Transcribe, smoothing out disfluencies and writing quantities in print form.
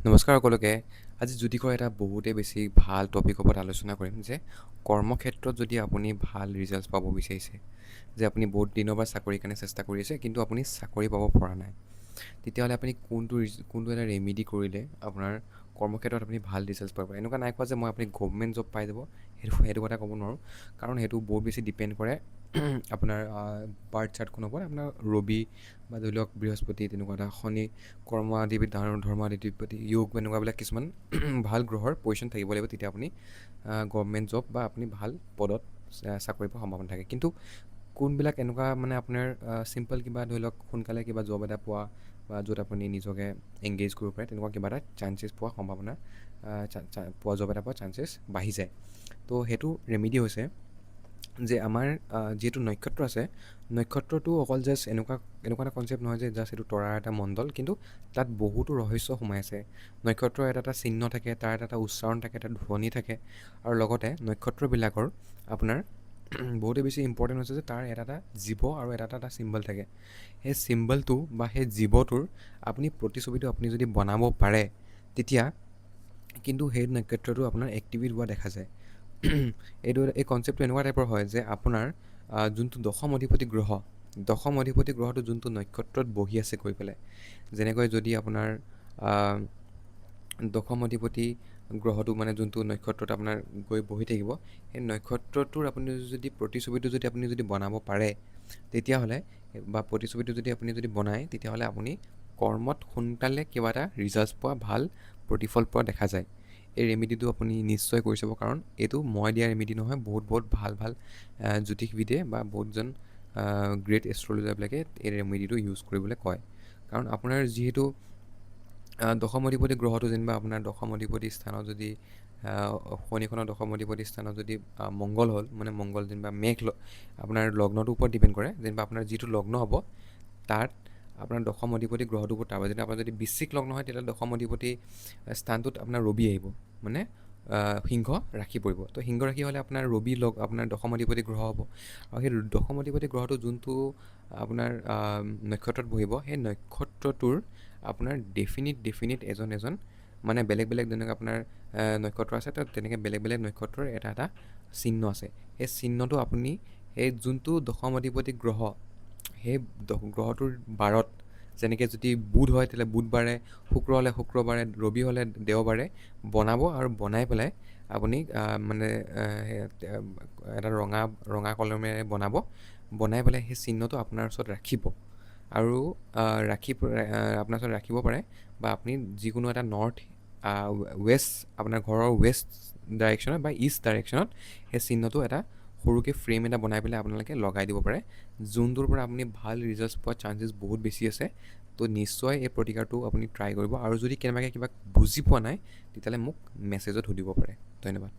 নমস্কাৰ সকলোকে। আজি জ্যোতিষৰ এটা বহুতেই বেছি ভাল টপিকৰ ওপৰত আলোচনা কৰিম যে কৰ্মক্ষেত্ৰত যদি আপুনি ভাল ৰিজাল্ট পাব বিচাৰিছে, যে আপুনি বহুত দিনৰ পৰা চাকৰিৰ কাৰণে চেষ্টা কৰি আছে কিন্তু আপুনি চাকৰি পাব পৰা নাই, তেতিয়াহ'লে আপুনি কোনটো এটা ৰেমেডি কৰিলে আপোনাৰ কৰ্মক্ষেত্ৰত আপুনি ভাল ৰিজাল্ট পাব? এনেকুৱা নাই কোৱা যে মই আপুনি গভমেণ্ট জব পাই যাব, সেইটো কথা ক'ব নোৱাৰোঁ, কাৰণ সেইটো বহুত বেছি ডিপেণ্ড কৰে আপোনাৰ বাৰ্থ চাৰ্টখনৰ ওপৰত। আপোনাৰ ৰবি বা ধৰি লওক বৃহস্পতি, তেনেকুৱা এটা শনি, কৰ্মাধিপতি, ধৰ্মাধিপতি য়োগ, এনেকুৱাবিলাক কিছুমান ভাল গ্ৰহৰ পজিশ্যন থাকিব লাগিব, তেতিয়া আপুনি গভমেণ্ট জব বা আপুনি ভাল পদত চাকৰি পোৱাৰ সম্ভাৱনা থাকে। কিন্তু কোনবিলাক এনেকুৱা মানে আপোনাৰ চিম্পল কিবা ধৰি লওক সোনকালে কিবা জব এটা পোৱা বা য'ত আপুনি নিজকে এংগেজ কৰিব পাৰে, তেনেকুৱা কিবা এটা চান্সেছ পোৱাৰ সম্ভাৱনা পোৱা, জব এটা পোৱা চান্সেছ বাঢ়ি যায়। তো সেইটো ৰেমেডি হৈছে যে আমাৰ যিহেতু নক্ষত্ৰ আছে, নক্ষত্ৰটো অকল জাষ্ট এনেকুৱা এনেকুৱা এটা কনচেপ্ট নহয় যে জাষ্ট এইটো তৰাৰ এটা মণ্ডল, কিন্তু তাত বহুতো ৰহস্য সোমাই আছে। নক্ষত্ৰৰ এটা এটা চিহ্ন থাকে, তাৰ এটা এটা উচ্চাৰণ থাকে, এটা ধ্বনি থাকে আৰু লগতে নক্ষত্ৰবিলাকৰ আপোনাৰ বহুতেই বেছি ইম্পৰ্টেণ্ট হৈছে যে তাৰ এটা এটা জীৱ আৰু এটা এটা চিম্বল থাকে। সেই চিম্বলটো বা সেই জীৱটোৰ আপুনি প্ৰতিছবিটো আপুনি যদি বনাব পাৰে, তেতিয়া কিন্তু সেই নক্ষত্ৰটো আপোনাৰ এক্টিভেট হোৱা দেখা যায়। এই কনচেপ্টটো এনেকুৱা টাইপৰ হয় যে আপোনাৰ যোনটো দশম অধিপতি গ্ৰহ, দশম অধিপতি গ্ৰহটো যোনটো নক্ষত্ৰত বহি আছে গৈ পেলাই, যেনেকৈ যদি আপোনাৰ দশম অধিপতি গ্ৰহটো মানে যোনটো নক্ষত্ৰত আপোনাৰ গৈ বহি থাকিব, সেই নক্ষত্ৰটোৰ আপুনি যদি প্ৰতিছবিটো যদি আপুনি যদি বনাব পাৰে, তেতিয়াহ'লে বা প্ৰতিছবিটো যদি আপুনি যদি বনায়, তেতিয়াহ'লে আপুনি কৰ্মত সোনকালে কিবা এটা ৰিজাল্ট পোৱা, ভাল প্ৰতিফল পোৱা দেখা যায়। এই ৰেমেডিটো আপুনি নিশ্চয় কৰি চাব, কাৰণ এইটো মই দিয়া ৰেমেডি নহয়, বহুত বহুত ভাল ভাল জ্যোতিষবিদে বা বহুতজন গ্ৰেট এষ্ট্ৰলজাৰবিলাকে এই ৰেমেডিটো ইউজ কৰিবলৈ কয়। কাৰণ আপোনাৰ যিহেতু দশম অধিপতি গ্ৰহটো যেনিবা আপোনাৰ দশম অধিপতি স্থানত যদি শনিখনৰ দশম অধিপতি স্থানত যদি মংগল হ'ল, মানে মংগল যেনিবা মেঘ, আপোনাৰ লগ্নটোৰ ওপৰত ডিপেণ্ড কৰে, যেনিবা আপোনাৰ যিটো লগ্ন হ'ব তাত আপোনাৰ দশম অধিপতি গ্ৰহটোৰ ওপৰত, তাৰ যদি আপোনাৰ যদি বৃশ্চিক লগ্ন হয়, তেতিয়াহ'লে দশম অধিপতি স্থানটোত আপোনাৰ ৰবি আহিব, মানে সিংহ ৰাশি পৰিব। তো সিংহ ৰাশি হ'লে আপোনাৰ ৰবি লগ আপোনাৰ দশম অধিপতি গ্ৰহ হ'ব আৰু সেই দশম অধিপতি গ্ৰহটো যোনটো আপোনাৰ নক্ষত্ৰত বহিব, সেই নক্ষত্ৰটোৰ আপোনাৰ ডেফিনিট ডেফিনিট এজন এজন মানে বেলেগ বেলেগ যেনেকৈ আপোনাৰ নক্ষত্ৰ আছে, তাত তেনেকৈ বেলেগ বেলেগ নক্ষত্ৰৰ এটা এটা চিহ্ন আছে। সেই চিহ্নটো আপুনি সেই যোনটো দশম অধিপতি গ্ৰহ, সেই গ্ৰহটোৰ বাৰত, যেনেকৈ যদি বুধ হয় তেতিয়াহ'লে বুধবাৰে, শুক্ৰ হ'লে শুক্ৰবাৰে, ৰবি হ'লে দেওবাৰে বনাব আৰু বনাই পেলাই আপুনি মানে এটা ৰঙা ৰঙা কলমেৰে বনাব, বনাই পেলাই সেই চিহ্নটো আপোনাৰ ওচৰত ৰাখিব আৰু ৰাখি আপোনাৰ ওচৰত ৰাখিব পাৰে বা আপুনি যিকোনো এটা নৰ্থ ৱেষ্ট, আপোনাৰ ঘৰৰ ৱেষ্ট ডাইৰেকশ্যনত বা ইষ্ট ডাইৰেকশ্যনত সেই চিহ্নটো এটা সৰুকৈ ফ্ৰেম এটা বনাই পেলাই আপোনালোকে লগাই দিব পাৰে, যোনটোৰ পৰা আপুনি ভাল ৰিজাল্টছ পোৱাৰ চান্সেছ বহুত বেছি আছে। তো নিশ্চয় এই প্ৰতিকাৰটো আপুনি ট্ৰাই কৰিব আৰু যদি কেনেবাকৈ কিবা বুজি পোৱা নাই, তেতিয়াহ'লে মোক মেছেজত সুধিব পাৰে। ধন্যবাদ।